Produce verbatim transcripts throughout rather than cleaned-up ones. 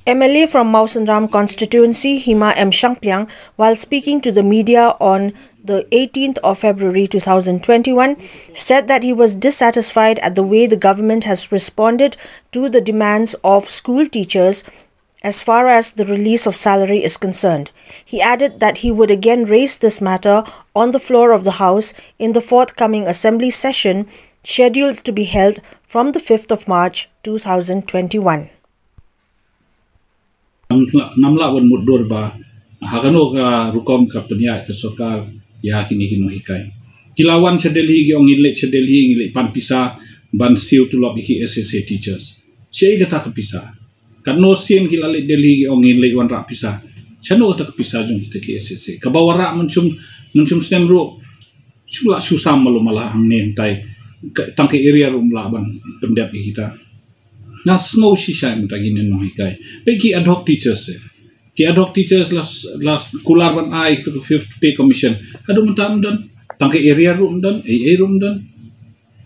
M L A from Mawsynram constituency, Hima M Shangpliang, while speaking to the media on the eighteenth of February two thousand twenty-one, said that he was dissatisfied at the way the government has responded to the demands of school teachers as far as the release of salary is concerned. He added that he would again raise this matter on the floor of the House in the forthcoming assembly session scheduled to be held from the fifth of March two thousand twenty-one. Ngam lah ban mutdur ba ha kano ka rukom ka pynïaid ka sorkar ïa kine ki nonghikai. Ki la wan sha Delhi, ki ong ngin leit sha Delhi, ngin leit pan pisa ban siew tulop ïa ki S S A teachers. Shaei kata ka pisa? Katno sien ki la leit Delhi, ki ong ngin leit wanrah pisa. Shano kata ka pisa jong kita ki S S A? Kaba wanrah mynshum, mynshum snem ruh shu lah shu sam malu mala hangne hangtai. Tang ka area ruh ym lah ban pyndep ïa kita. Nga sngew shisha mynta kine nonghikai. Peit ki ad hoc teachers, eh. Ki ad hoc teachers la, la kular ban ai to fifth pay commission. Haduh mynta ym don. Tang ka arrear ruh ym don, ei ei ruh ym don.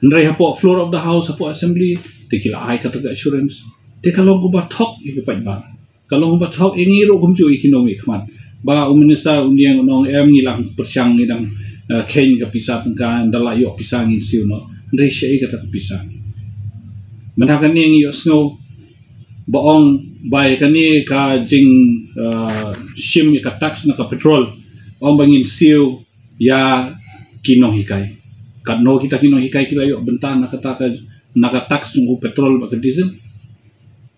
Hynrei hapoh floor of the House, hapoh assembly, te ki la ai kata ka assurance. Te ka long kaba thok ïa ka paidbah. Ka long kaba thok ïa ngi ruh kumjuh ïa ki nongmihkhmat. Ba u minister un ïeng un ong em, ngi la pyrshang, ngi dang, eh, kheiñ ka pisa tyngka, ynda la ïoh pisa ngin siew noh. Hynrei shaei kata ka pisa? Mynta kane ngi ïohsngew ba ong ba ïa kane ka jing, eh, shim ïa ka tax na ka petrol, ong ba ngin siew ïa ki nonghikai. Katno kita ki nonghikai ki la ïoh bynta na kata ka, na ka tax jong u petrol bad ka diesel?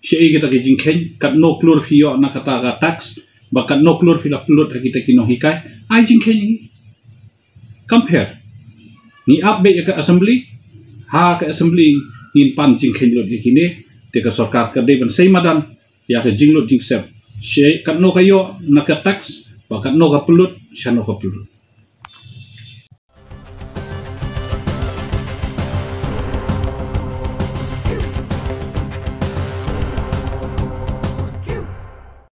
Shaei kita ki jingkheiñ? Katno klur phi ïoh na kata ka tax, bad katno klur phi la pynlut ha kita ki nonghikai? Ai jingkheiñ ïa ngi. Compare. Ngi ap beit ïa ka assembly, ha ka assembly ngin pan jingkheiñ lut ïa kine. Te ka sorkar ka dei ban sei madan ïa ka jinglut jingsep. Shaei, katno ka ïoh na ka tax, bad katno ka pynlut, shano ka pynlut?